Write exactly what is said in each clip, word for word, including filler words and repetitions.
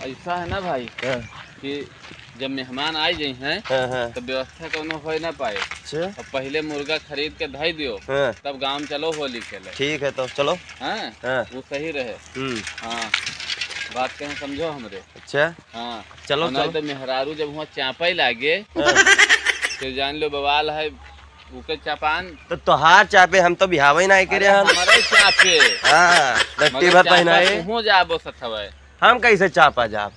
ऐसा है ना भाई हाँ। कि जब मेहमान आ जाई हैं, हाँ, हाँ। तो व्यवस्था कौनो होए ना पाए। अच्छा। अब पहले मुर्गा खरीद के धई दियो, हाँ। तब गाँव में चलो होली खेले। ठीक है, तो चलो। हाँ, हाँ। वो सही रहे। हम्म। हाँ, बात कहें समझो हमरे। अच्छा। हाँ। चलो, और नहीं चलो। तो मेहरारू जब हुआ चापे लागे, हाँ। तो जान लो बवाल है, उके चापान। तो तोहार चापे, हम तो बिहावे ना करे अरे, हम। हमारे चापे। हाँ, डट्टी मगर भर चापा पहनाए। तुहूँ जाबो सथवे। हम कैसे चापा जाब?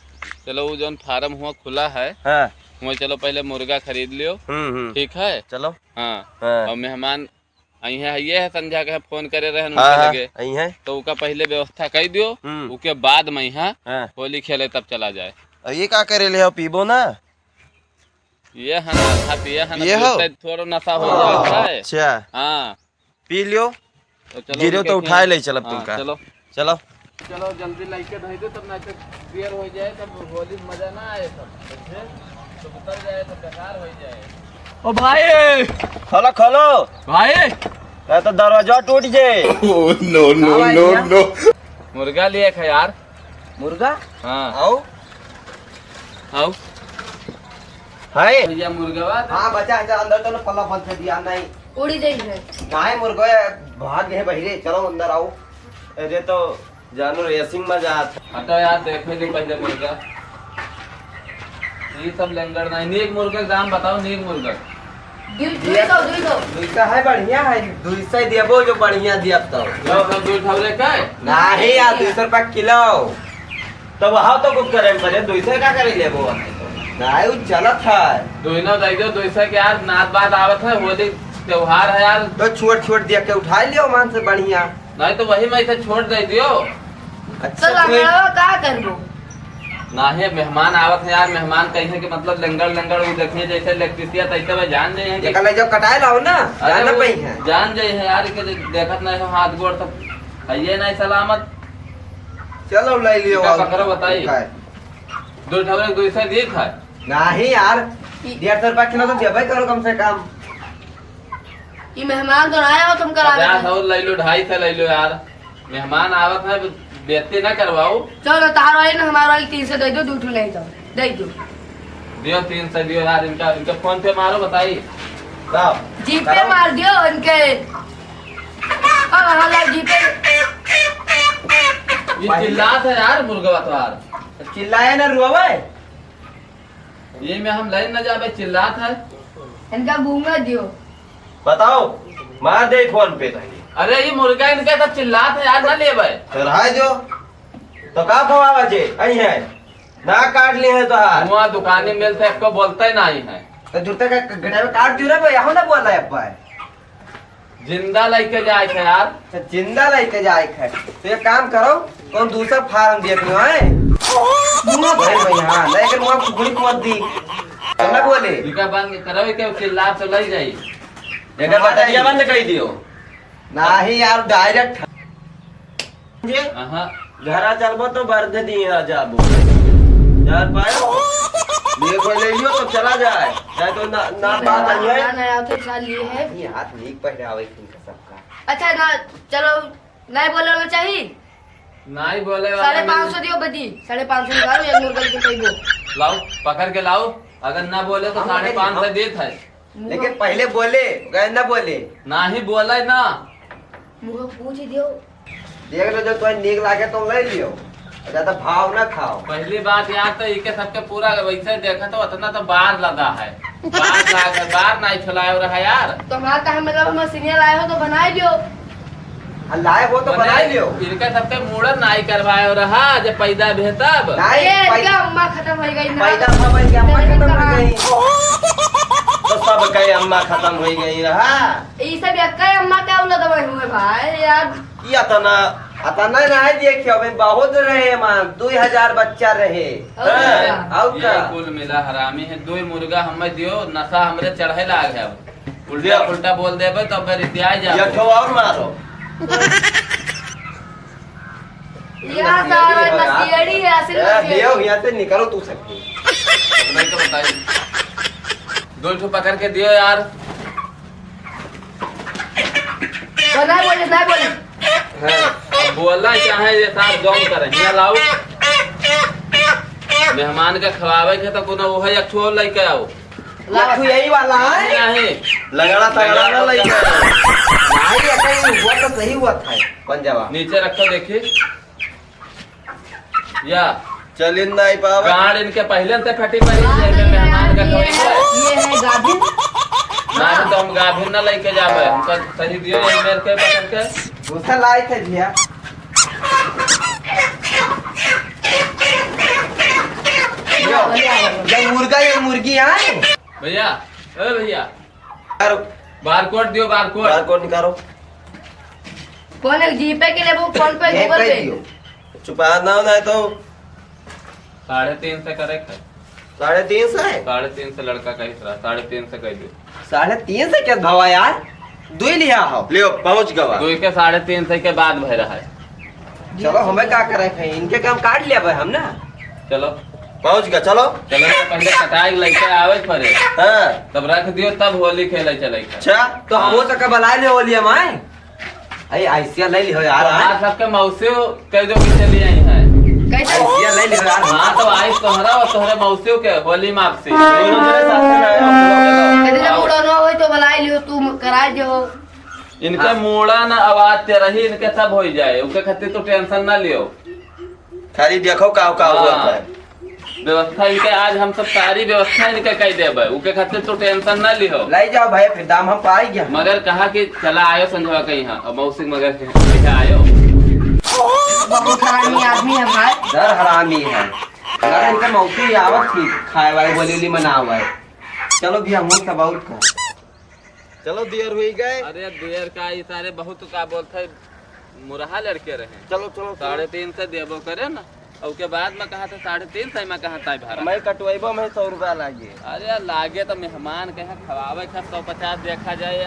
चलो, वो जौन फार्म हुआ खुला है, हाँ। हुआ चलो पहले मुर्गा खरीद लियो। हम्म, हम्म। ठीक है? चलो। हाँ। हाँ। और मेहमान आई है, ये है संध्या के फोन करे रहन हाँ, उनके हाँ, लगे। आई है। तो उका पहले व्यवस्था कर दियो, हम्म। उके बाद में यहाँ हाँ। होली खेले तब चला जाए। और ये का करे ले हो, पीबो ना? ये है ना, आधा पिए है ना, ये हो? पीते थोड़ा नशा हो जाता है। अच्छा। हाँ। पी लियो। तो चलो, गिरो उनके तो उठाए खेल। ले चलब हाँ, तुमका। चलो। चलो। चलो, जल्दी लइके धई दो, तब ना तो देर हो जाए, तब होली में मजा ना आए, सब समझे? तो उतर जाए, तो बेकार हो जाए। ओ भाई! खोलो, खोलो। भाई! नहीं तो दरवाजा टूट जाए। Oh, no, no, हाँ भाई, no, भैया। No। मुर्गा लिए है यार। मुर्गा? हाँ। आओ। आओ। हाय। भैया, मुर्गवा दे। हाँ, बचा है, चल अंदर चलो, पल्ला बंद कर दिया, नहीं। उड़ी गई है। नहीं, मुर्गवा भाग गए बहिरे, चलो अंदर आओ। अरे तो जानू रेसिंग में जात। हटो यार, देखे नहीं पहले मुर्गा। ये सब लेंगड़ नहीं, नीक मुर्गा के दाम बताओ, नीक मुर्गा। दुई, दुई सौ, दुई सौ। दुई सौ है, बढ़िया है, दुई सौ देबो जो बढ़िया दियब तो। दुई सौ, दुई ठौरे का है? नहीं यार, दुई सौ रुपया किलो। तो वहाँ तो कुछ करे पड़े, दुई सौ का करे लेबो? नहीं, वो चलत है। दुई ना दे दो, दुई सौ के यार, नात बात आवत है, होली त्योहार है यार। तो छोट छोट दिया के उठा लियो मान से बढ़िया। नहीं तो वही में से छोट दे दियो। अच्छा, तो तो लंगड़ावा का करबो? नाहीं, मेहमान आवत है यार, मेहमान कहीं है कि मतलब लंगड़ लंगड़ वो देखिए जैसे इलेक्ट्रिसिया तैसे वह जान जाए हैं कि देखा ले जो कटाए लाओ ना, अरे जान वो पई है। जान जाए है यार, कि देखत नहीं हो हाथ गोड़ सब है ये नहीं सलामत। चलो ले लियो इनका आओ। पकड़ो बताई। का है? दो ठौरे दो सौ दिए था। नहीं यार, डेढ़ सौ रुपया किलो तो देबे करो कम से कम। ये मेहमान तो ना आया हो तुम करा पचास देते। और ले लो, ढाई सौ ले लो यार। मेहमान आवत है, बेइज्जती ना करवाओ। चलो, तहार वाली ना, हमार वाली तीन सौ दे दो, दो ठो ले जाओ, दे दो। दियो तीन सौ दियो यार, इनका, इनका फोन पे मारो, बताई। लाओ। जी पे मार दियो इनके। हाँ, हाँ, लाओ जी पे। ये चिल्लात है यार मुर्गवा तो यार। चिल्लाए ना रुआवे। ये में हम लाइन ना जाबे, चिल्लात है। इनका गूंगा दियो। बताओ, मार दे फोन पे तनी। अरे, ये मुर्गा इनका तो चिल्लात है यार, ना लेबे। तो रहा जो, तो का खवावा जे, आई है, ना काट लिए है तो हाथ। हुआ दुकाने में से आपको बोलता ही नहीं है। तो जूते का गड़े में काट दियो रे भाई, हम ना बोला है अब्बा है। जिंदा लइके जाए थे यार। अच्छा, जिंदा लइके जाए थे। तो एक काम करो, कौन दूसरा फार्म देख लो, हैं? मुंह भाई, भाई, हाँ, लेकिन मुंह कुकुरी को मत दी। तो ना बोले। इनका बंद करो, इनके चिल्ला तो लई जाई। एकर बटनिया बंद कर दियो। नाही यार, डायरेक्ट जे अहाँ। घरा चलबो तो बर्द दिया जाबो। यार पायो, ये कोई ले लियो तो चला जाए, चाहे तो ना, ना बात आई है। नया, नया तो चाल ये है। ये हाथ नीक पहरावे इनका सबका। अच्छा ना, चलो, नहीं बोले वाला चाहिए। नहीं बोले वाला साढ़े पाँच सौ नहीं। दियो बदी, साढ़े पाँच सौ निकालो, एक मुर्गा लेके पैबो। लाओ, पकड़ के लाओ, अगर ना बोले तो हम साढ़े पाँच सौ नहीं देत है। मुँह लेकिन पहले बोले, गए ना बोले। नाही बोले ना। मुँह पूछ दियो। देख लो, जो तुम्हें नीक लागे तुम ले लियो, ज्यादा भाव ना खाओ। पहली बात यार तो इके सबके पूरा वैसे देखा तो उतना तो बार लदा है। बार लाग है, बार नहीं फैलाए रहा यार। तो हमारा तो हम मतलब हम सीनियर आए हो तो बनाए दियो। आ, लाए हो तो बनाए लियो। इनका सबके मूड़न नाई करवाए रहा, जब पैदा भे तब। नाई, ये पैदा, इनका अम्मा खत्म हो गई ना। पैदा भा भाई के अम्मा खत्म हो गई। तो सबके अम्मा खत्म हो गई रहा। ई सब एक्का अम्मा के औलाद में हुए भाई यार। ई अतना, अतना नाई देखियो, अबे बहुत रहे मान, दो हजार बच्चा रहे। और हाँ, का? और ये का? कुल मिला हरामी है, दो मुर्गा हमें दियो, नशा हमरे चढ़े लाग है अब। उल्टा दियो। उल्टा बोल देबे तो अगर रिसिया जाओ। एक ठो और मारो। यहाँ सारा नशेड़ी है, असल ए, नशेड़ी। दियो, यहाँ से निकालो तू सबकी। अब नहीं तो बताइए। दो ठो पकड़ के दियो यार। वो नहीं बोले, नहीं बोले। हाँ, अब बोलना चाहे ये साथ गम करे। यहाँ लाओ। मेहमान के खवावे के तो कोनो ओहे एक ठो और लइके आओ। लाखू यही वाला है। नहीं। लंगड़ा तगड़ा ना लइके आओ। भाई, अगर हुआ तो सही हुआ था। कौन जावा? नीचे रखो, देखी। या। चलिन नहीं पावा। गांड इनके पहले से फटी पड़ी है, ये मेहमान का खवाई है। ये है गाभिन। ना, तो हम गाभिन ना लइके जावे, हमका सही दियो, ये मेरे के पकड़ के। दूसरा लाई थे भैया। यो, ये मुर्गा, ये मुर्गी है। भैया, ए भैया, बारकोड दियो, बारकोड। बारकोड निकालो। कौन है, GPay के लेबू, PhonePe, ये Google पे Pay? दियो। चुपा ना, नहीं तो। साढ़े तीन से करे खाए। साढ़े तीन से है? साढ़े तीन से लड़का कही रहा, साढ़े तीन से कह दियो। साढ़े तीन से क्या भावा यार? दुई लिया हो। लियो, पहुँच गवा। दुई के साढ़े तीन से के बाद भय रहा है। चलो, हमें का करे खाए, इनके काम काट लिया भाई हम ना। चलो। पहुँच गया, चलो। चलो, तो पहले कटाई लइके आवे के पड़े। हाँ। तब रख दियो, तब होली खेले चले के। अच्छा, तो हम हो सके बुलाए ले होली हम आए। अरे, ऐसिया ले लियो यार, हाँ, हाँ। सबके मौसी कह दो कि चली आई है। कैसे? ऐसिया ले लियो यार, हाँ, हाँ। तो आई तोहरा और तोहरे मौसी के होली मापसी। दोनों जने साथ में आए हो, चलो, चलो। कहते जब आओ। उड़ानो होई तो बुलाए लियो, तू कराए जो। इनके हाँ। मूड़ा न आवाज ते रही, इनके सब होई जाए, उनके खातिर तो tension ना लियो। खाली देखो का, का हाँ। होता है। व्यवस्था इनके आज हम सब सारी व्यवस्था इनके कई देबे, उनके खातिर तो tension ना लिहो। लाई जाओ भाई, फिर दाम हम पाई गया। मगर कहा कि चला आयो संझवा कहीं, हाँ, अब मौसी मगर के यहाँ आयो। बहुत हरामी आदमी है भाई। डर हरामी है। अगर इनके मौसी आवत थी, खाए वाले बोली उली मनावे। चलो भैया, हम सब और का। चलो, देर हुई गए। अरे, देर का, ई सारे बहुत का बोलत है, मुरहा लड़के रहे। चलो, चलो, चलो। साढ़े तीन से देबो करे ना, और के बाद में कहा था साढ़े तीन से, मैं कहा था भाड़ा। मैं कटवाइबो में सौ रुपया लागे। अरे, लागे तो मेहमान के यहाँ खवावे का सौ पचास देखा जाए।